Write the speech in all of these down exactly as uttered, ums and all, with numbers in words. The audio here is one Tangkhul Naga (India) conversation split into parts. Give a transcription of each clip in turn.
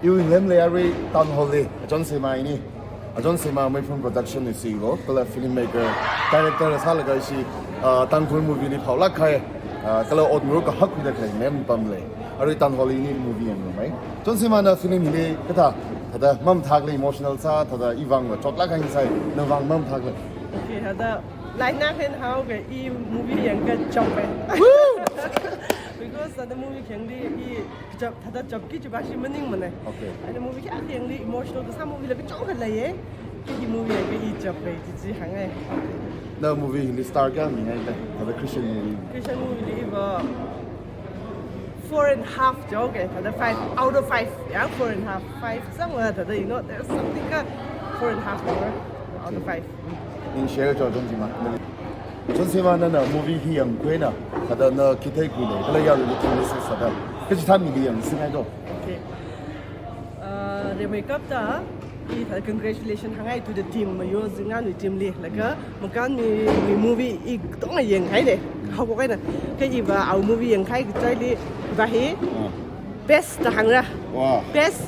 Iwui ngalem lei arui Town Hall li, John Sema ini. John Sema Meiphung Production ni C E O, kala filmmaker, director sālaga ishi, ah, Tangkhul movie li phaolāk kahai, ah, kala ot ngarok kahak khuida khalei ngalem pam lei. Arui Town Hall ini movie yangrumei. John Sema na film hili kathā, thāda mamathākhala emotional sā, thāda iwui vangva chotlāk kahai sai, nawui vang mamathākhala. Okay, thāda laina hen haoga i movie yangkachappai. Because thāda movie khayangli i chap, thāda chapki chipa shi maningmanei. Okay. Ana movie kayākha yangli emotional kasā movie la kachungkha leiye. Kha hi movie yangkha i chappai, chi chi hāngngai. Na movie hili star kayā mingaida, thāda Christian movie? Christian movie li iva four and half chaoke, thāda five out of five, ya, four and half, five somewhere, thāda, you know, there's something ka four and half or out of five. Ningshiya John Sema. John Sema nana movie hi yangkhui eina, thāda na khi theikhui lei, kala yaruili thang message sāda, kachithā mili yangsāngai do. Okay. Uh, Remei kapta, i thāda congratulations hāngngai to the team, Mayo Zingranwui team li, laga, Makan mi, mi movie i katonga yanghaine, haophok eina, kha iva awui movie yangkahai kachaili, iva hi, Ah. best da hāngra. Wow. Best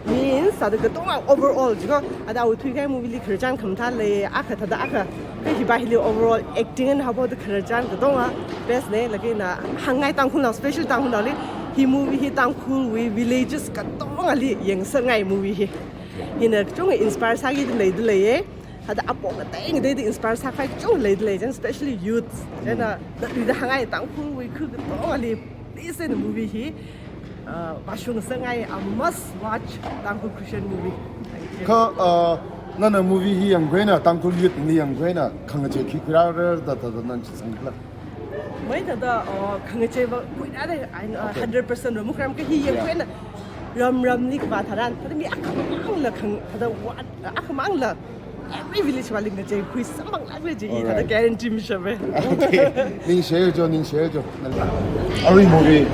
means, thāda katonga overall, jiko, thāda awui thuikahai movie li khararchan khamathā lei, akha thāda akha, kha hiva hili overall acting and haophok da khararchan katonga best nei, laga ina hāngngai Tangkhulnao, special Tangkhulnaoli, hi movie hi Tangkhulwui villages katongali yangsāngai movie hi. Hina kachungkha inspire sāki da leida leiye. Thāda apong ngatei ngateida inspire sākahai kachungkha leida lei, chieina especially youth. Chieina, Mm. da, da hāngngai Tangkhulwui khu katongali, please, the movie hi, uh, vāshung sāngai, a must watch Tangkhul Christian movie. Thank you. Kha, uh, nana movie hi yangkhui eina Tangkhul youth li yangkhui eina khangachei khi khuirāra da, da, da nana shitsangkhala. Mai thāda, uh, khangacheiva khuirāra, I know, Okay. hundred percent ram, kha hi yangkhui Yeah. eina ram ramli kavā tharan, thāda mi akhamangla khang, thāda what, akhamangla every village vali ngacheikhui samphanglākra chi, Alright. thāda guarantee mishappai. Okay. Ningshiya John, ningshiya John. Arui movie,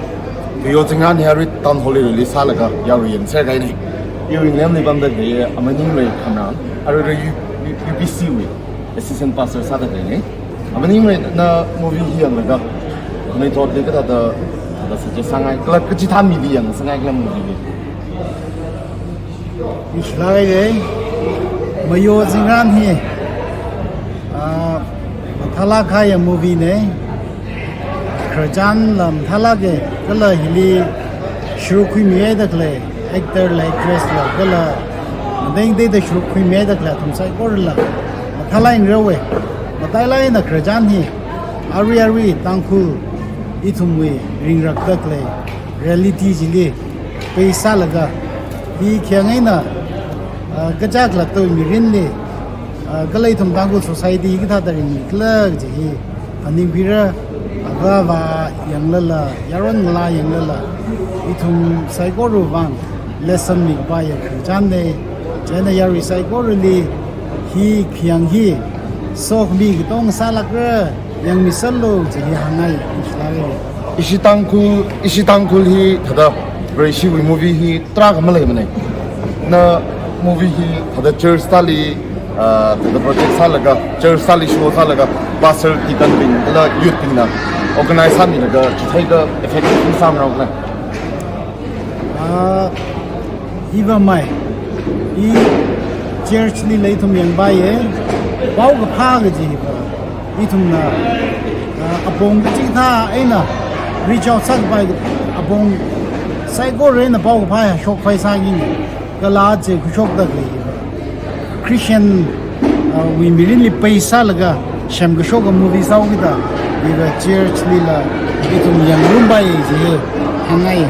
Mayo Zingran hi arui Town Hall li release sālaga yarui yangser kahaine. Iwui ngalemli pamda khalei Amaningrei Khamrang, arui arui U-, U-, U P C wui assistant pastor sāda khaleine. Amaningrei na movie hi yanglaga, khanuithotli kathāda, thāda suggest sāngai, kala kachithā mili yangsāngai khala movie hi. Ishi lei, Mayo Zingran hi, ah, mathālāk kahai movie nei, khararchanla mathālāke, kala hili sharuk khuimihaida khalei actor la actress la, kala madeng dei da sharuk khuimihaida khalei athum saikorala mathālāk eina rāhaowe. Matailāk eina khararchan hi, arui arui Tangkhul ithumwui ringrakda khalei reality chili pheisālaga, hi khayang eina, ah, kachak laktui mirinli, ah, kala ithum Tangkhul society kathāda ringmikhala kaji hi phaningkhuira, ava avā yanglala, yaron ngalā yanglala, ithum saikorawui vang lesson mipaiya khararchanne. Chieina yarui saikorali hi khayang hi sokhami katonga sālākra, yangmiserlu chi hi hāngngai, ishi lei. Ishi Tangkhul, ishi Tangkhul hi thāda Vareshiwui movie hi tarākha maleimanei. Na movie hi thāda church tali, ah, thāda project sālaga, church tali show sālaga, pastor deacon bing kala youth bingna organize sāmilaga, chitheikha effective sāmrao khala. Ah, iva mai, i church lila ithum yangpaiye, paokaphā kaji hiva, ithumna, ah, apong kachikathā eina reach out sākapai, apong saikora eina paokaphā shokpai sāki, kala chi khuishokda khalei hiva Christian, ah, wui mirinli pheisālaga semkashoka movie sāhaokida, iva church lila ithum yangngarumpai chi hāngngai.